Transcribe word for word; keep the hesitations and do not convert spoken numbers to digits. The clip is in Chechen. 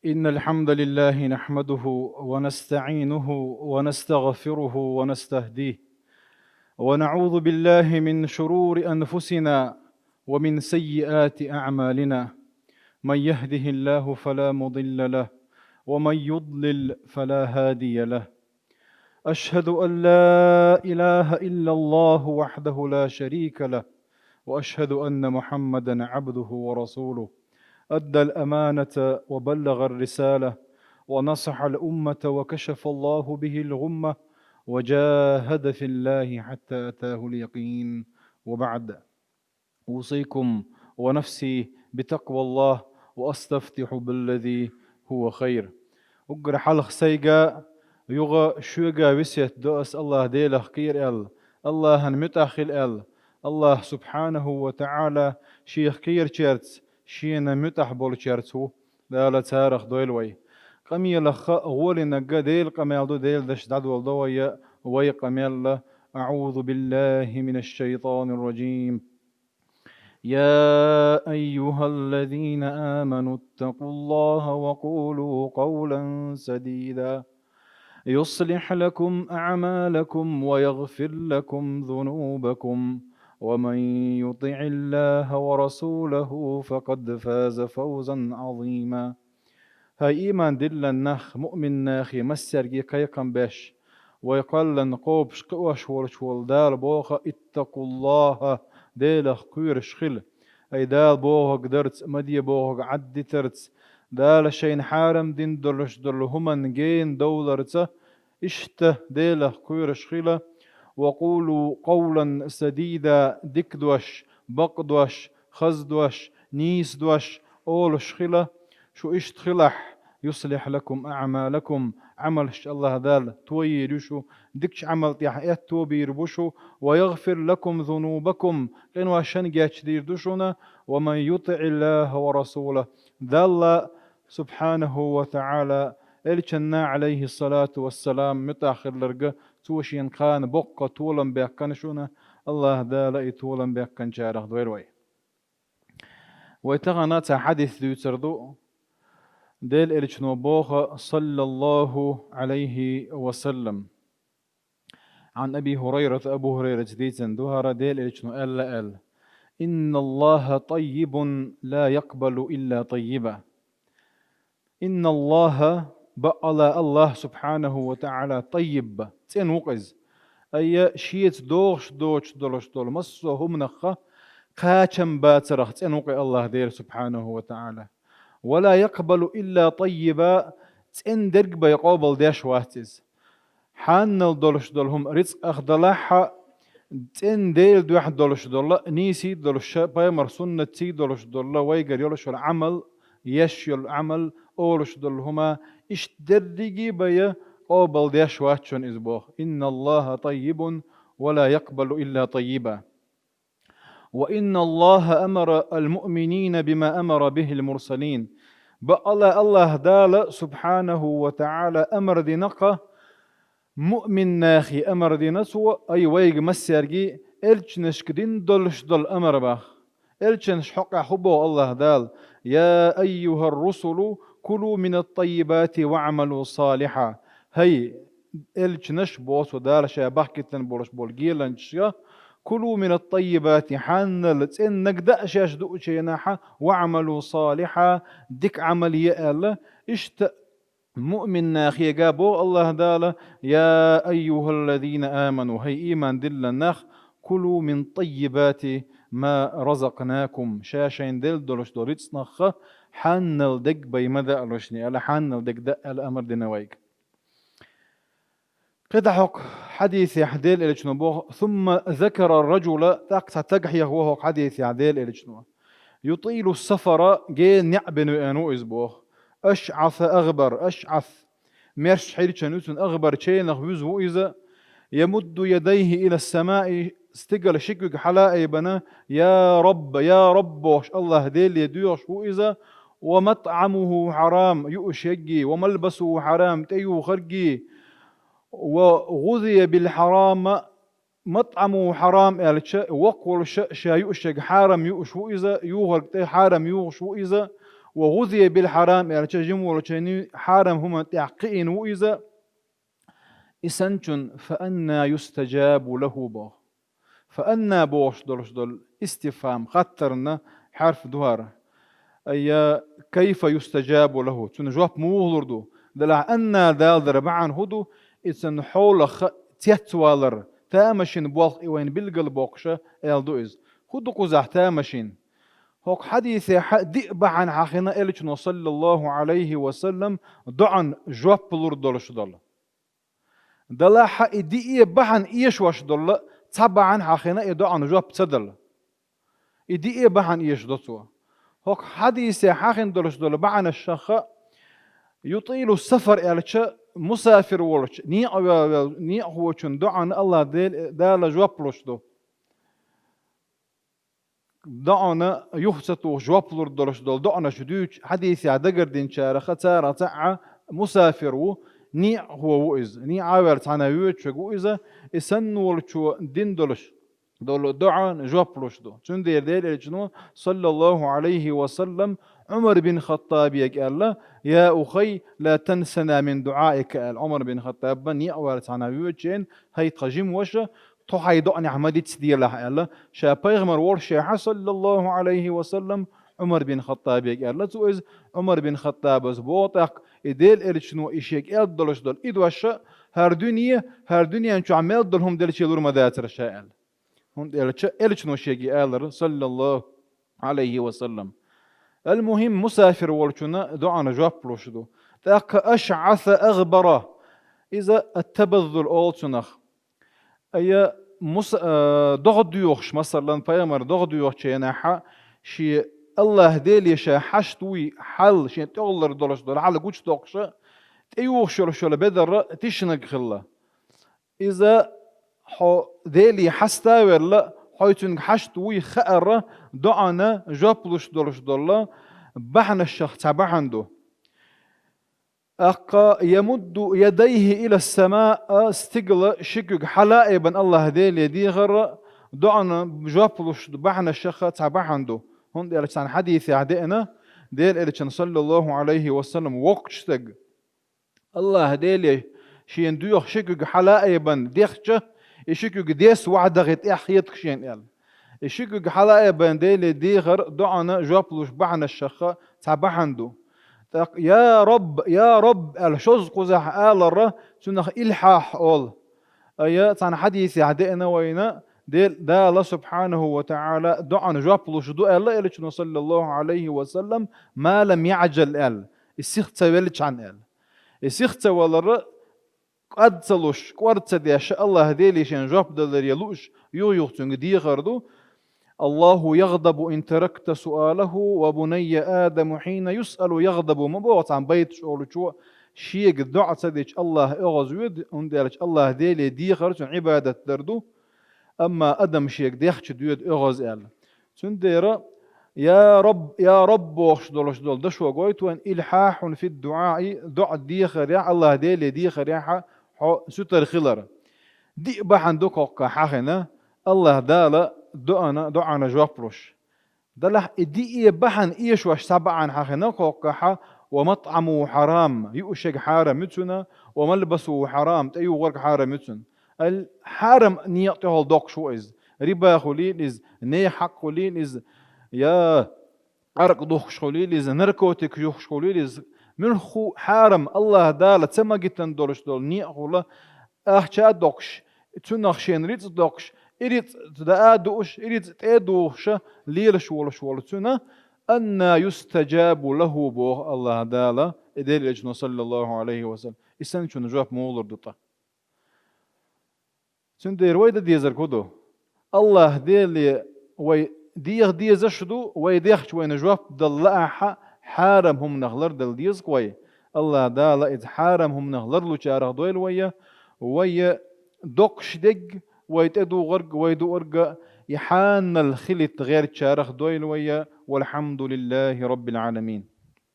إن الحمد لله نحمده ونستعينه ونستغفره ونستهديه، ونعوذ بالله من شرور أنفسنا ومن سيئات أعمالنا. من يهده الله فلا مضل له، ومن يضلل فلا هادي له. أشهد أن لا إله إلا الله وحده لا شريك له، وأشهد أن محمدا عبده ورسوله. أدى الأمانة وبلغ الرسالة، ونصح الأمة، وكشف الله به الغمة، وجاهد في الله حتى أتاه اليقين. وبعد، أوصيكم ونفسي بتقوى الله، وأستفتح بالذي هو خير. Уггар хьалха сайга, юха шуьга весет до ас АллахӀ Делах кхера аьлла, АллахӀан муьтӀахь хила аьлла. АллахӀ субхьанаху ва таӀала Шех кхерачаьрца, Шена муьтӀахь болчаьрца ву, Дала царах дойла вай. Къамелах гӀолинарг Делан къамел ду, Делан дашца дӀадоладу вай, вай къамел. أعوذ بالله من الشيطان الرجيم. يا أيها الذين آمنوا اتقوا الله وقولوا قولا سديدا يصلح لكم أعمالكم ويغفر لكم ذنوبكم ومن يطع الله ورسوله فقد فاز فوزا عظيما. ХӀай иман диллина нах, муъмин нахе массаьрга кхайкхам беш, вай кхоьллина кхобуш кхиош волчу волу Дала боху: «اتقوا الله», Делах кхоьруш хила. Ай Дала бохург дарца, ма де бохург Ӏаддитарца, Дала шайна хьарам дина долуш долу хӀуманна гена довларца, иштта Делах кхоьруш хила. «وقولوا قولا سديدا», дика дош, бакъ дош, хаза дош, нийса дош олуш хила. Шу иштта хилахь, «يصلح لكم أعمالكم», Ӏамалш АллахӀ Дала тойийр ю шу, дикачу Ӏамал тӀехь аьтто бийр бу шу, «ويغفر لكم ذنوبكم», къиношна гечдийр ду шуна, «ومن يطع الله ورسوله», Далла субхьанаху ва таӀала, Элчанна, Ӏалайхиссалату вассалам, муьтӀахь хилларг, цо шена кхана боккха толам баьккхина шуна, АллахӀ Дала и толам баьккхинчарах дойла вай. Вай тахана цхьа хьадис дуьйцур ду. Делан Элчано боху, саллаллаху Ӏалайхи ва саллам. Ӏан Аби ХӀурайрата, Абу ХӀурайрас дийцина ду хӀара, Делан Элчано аьлла аьлла: «إن الله طيب لا يقبل إلا طيبا». «إن الله», бакъала АллахӀ субхьанаху ва таӀала, «طيب», цӀена ву-кх Иза. Айя, Шеца догӀуш доцуш долуш долу массо а хӀуманах кхачам бацарах цӀена ву-кх АллахӀ Дела субхьанаху ва таӀала. «ولا يقبل إلا طيبا», цӀена дерг бен къобал деш вац Иза. Хьаннал долуш долу хӀума, рицкъ ах далахь а, цӀена Делан дуьхьа долуш долу, нийсий долуш, ша пайхамар суннатций долуш долу, вайгара йолуш йолу Ӏамал, еш йолу Ӏамал, олуш долу хӀума, иштта дерриге а бен къобал деш вац шуна Иза боху. «إن الله طيب ولا يقبل إلا طيبا». «وإن الله أمر المؤمنين بما أمر به المرسلين». Бакъала АллахӀ Дала субхьанаху ва таӀала амар дина-кх, муъмин нахе амар дина Цо, ай вайга массаьрга, элчанашка дина долуш долу амар боху. Элчанаш хьокъехь хӀун боху АллахӀ Дала: «يا أيها الرسل كلوا من الطيبات واعملوا صالحا». ХӀай элчанаш, боху Дала Ша бахкийтина болуш болу геланчашка: «كلوا من الطيبات», хьаннал цӀена нагда а шаьш дуучу хенахь, «واعملوا صالحا», дика Ӏамал е аьлла. Иштта муъмин нахе а боху АллахӀ Дала: «يا أيها الذين آمنوا», хӀай иман диллина нах, «كلوا من طيبات ما رزقناكم», Ша шайна делла долуш долу рицкъанах хьаннал дерг бен ма даалаш аьлла, хьаннал дерг даа аьлла амар дина вайга. КхидӀа хӀокху хьадисехь Делан Элчано боху: «ثم ذكر الرجل», тӀаккха цхьа стаг хьехаво хӀокху хьадисехь Делан Элчано. «يطيل السفر», гена неӀ бина веана ву иза боху. «أشعث أغبر», ашӀас, маьрша хьирчан ю цуьнан, агӀбар, ченах вуьзна ву иза. «يمد يديه إلى السماء», стигала ши куьг хьала а айбина: «يا رب، يا رب», бохуш, АллахӀ Деле доьхуш ву иза. «ومطعمه حرام», юуш ерг а, «وملبسه حرام», тӀеюхург а, «وغذي بالحرام», «مطعمه حرام» аьлча, воккхаволуш а, ша юуш ерг хьарам юуш ву иза, юхург тӀе хьарам юхуш ву иза. وغذي بالحرام аьлча, жима волчоа хьарам хӀуманна тӀехь кхиийна ву иза, и санначунна فأنى يستجاب له боху. فأنى бохуш долуш долу истифхам, хаттарна хьарф ду хӀара. أي كيف يستجاب له, цунна жоп муха лур ду? Делахь أنى далара бахьана хӀун ду? И цунна хьолах цецвалар, тамашийна болх и вайна билгал боккхуша аьлла ду иза. ХӀун ду кхузахь тамашийна? ХӀокху хьадисехь диъ бахьана хьахина элчано, саллаллаху Ӏалайхи ва саллам, доӀана жоп лур долуш долу. Делахь и диъе бахьана эшош долу, цхьа бахьана хьахина и доӀана жоп ца дала. И диъе бахьана эшадо цо. ХӀокху хьадисехь хьахина долуш долу бахьанашха, يطيل السفر аьлча, мусафир волчу, некъа вел-, вел-, некъахочун доӀана Аллах Дел-, Дала жоп луш ду. ДоӀана юха ца тухуш жоп лур долуш долу доӀанаш дуьйцу хьадисехь дагардинчараха, царах цхьаъ мусафир ву, некъахо ву иза, некъа ваьлла цхьана воьдуш верг ву иза, и санна волчо дина долуш долу доӀана жоп луш ду. Цундела Делан элчано, саллаллаху Ӏалайхи ва саллам, Ӏумар бин Хаттабе аьлла: «Я ухай, ла тансана мин дуӀаика», аьлла. Ӏумар бин Хаттабан некъа ваьлла цхьана воьдучу хенахь: «ХӀай тхан жима ваша, тхо хьайн доӀанехь ма дицделахь», аьлла. Ша пайхамар волушшехь, саллаллаху Ӏалайхи ва саллам, Ӏумар бин Хаттабе аьлла цо иза. Ӏумар бин Хаттабас боху тӀаккха, и Делан элчано и шега аьлла долуш долу и дош, хӀара дуьне, хӀара дуьнен чохь мел долу хӀума делчий лур ма дацара ша аьлла. ХӀунда аьлча элчано шега алара, саллаллаху Ӏалайхи ва саллам. Ал-мухим, мусафир волчунна доӀана жоп луш ду. ТӀаккха ашӀаса агӀбара. Иза ат-табаззул олу цунах. Ая, мус-, а, догӀа доьхуш, масалан, пайхамар догӀа доьхучу хенахь, шен Аллах Деле ша хьашт вуй хьал, шен тӀехула долуш долу хьал гучудоккхуша, тӀеюхуш йолуш йолу бедарра тишнаг хилла. Иза хьо Деле хьаста а велла, хьо цуьнга хьашт вуй хаарра, доӀана жоп луш долуш долу бахьанашах цхьа бахьана ду. ТӀаккха ямудду ядайхи ила сама, стигала ши куьг хьала а бан Аллах Деле дехар, доӀана жоп луш бахьанашаха цхьа бахьана ду. ХӀунда аьлча цхьана хьадисехь деана, Делан элчан, саллаллаху Ӏалайхи ва саллам, воккхачу стаг Аллах Деле шена доьху ши куьг хьала а бан дехча, и ши куьг дес вахьдахи тӀехь хеташ шена аьлла. И ши куьг хьала а бан Деле дехар доӀана жоп луш бахьанашаха цхьа бахьана ду. ТӀаккха: «Я Рабб, я Рабб», аьлла, шозза кхузахь алара, цунах илхьахь олу. Ая, цхьана хьадисехь деана вайна, Дел-, Дала субхьанаху ва таӀала доӀана жоп луш ду аьлла элчано, саллаллаху Ӏалайхи ва саллам, ма лам яӀжал аьлла, и сих ца веллачхьана аьлла. И сих ца валара, кӀад ца луш, кӀор ца деш, Аллах Деле шен жоп даларе лууш, юха-юха цуьнга дехар ду. «Аллаху ягӀдабу ин таракта суалаху, ва бунайя Адаму хьина юсъалу ягӀдабу», ма боху цхьана байташ олучо, шега доӀа ца дича Аллах оьгӀаз воьду, хӀунда аьлча Аллах Деле дехар цуьнан Ӏибадат дар ду, амма адам шега дехча доьду оьгӀаз аьлла. Цундела «Я Рабб, я Рабб» бохуш долуш долу дашо гойту вайн, илхьахьун фид дуӀаи, доӀа дехарехь, Аллах Деле дехарехь хьо сутара хилар. Диъ бахьана ду кхоккха хьахина, Аллах Дала доӀана, доӀана жоп луш. Делахь и диъе бахьана эшош цхьа бахьана хьахина кхоккхахьа: «Ва матӀамуху хьарам», юуш ерг хьарам ю цуьнан, «ва малбасуху хьарам», тӀеюхург хьарам ю цуьнан. Ал хьарам некъа тӀехула доккхуш ву иза. Риба хуьлийла иза, нехан хьакъ хуьлийла иза, я Ӏаркъ духкуш хуьлийла иза, наркотик юхкуш хуьлийла иза, муьлхха хьарам, Аллах Дала ца магийтина долуш долу некъахула ахча а доккхуш, цунах шен рицкъ доккхуш, и рицкъ даа а дууш, и рицкъ тӀе а духуша лелаш волуш волу цуьнан, «анна юстаджабу лаху», боху Аллах Дала, и Делан элчано, саллаллаху Ӏалайхи ва саллам, и санначунна жоп муха лур ду тӀаккха? Цундела вай дан дезарг хӀун ду? Аллах Деле вай деха дезаш а ду, вай дехча вайна жоп дала лаахь, хьарам хӀуманах лардала деза-кх вай. Аллах Дала иза хьарам хӀуманах ларлучарах дойла вай, вай доккхуш дерг, вай тӀедухург, вай дуург, и хьанал хилийта гӀертачарах дойла вай. Валхьамдулиллахи Раббил Ӏаламин.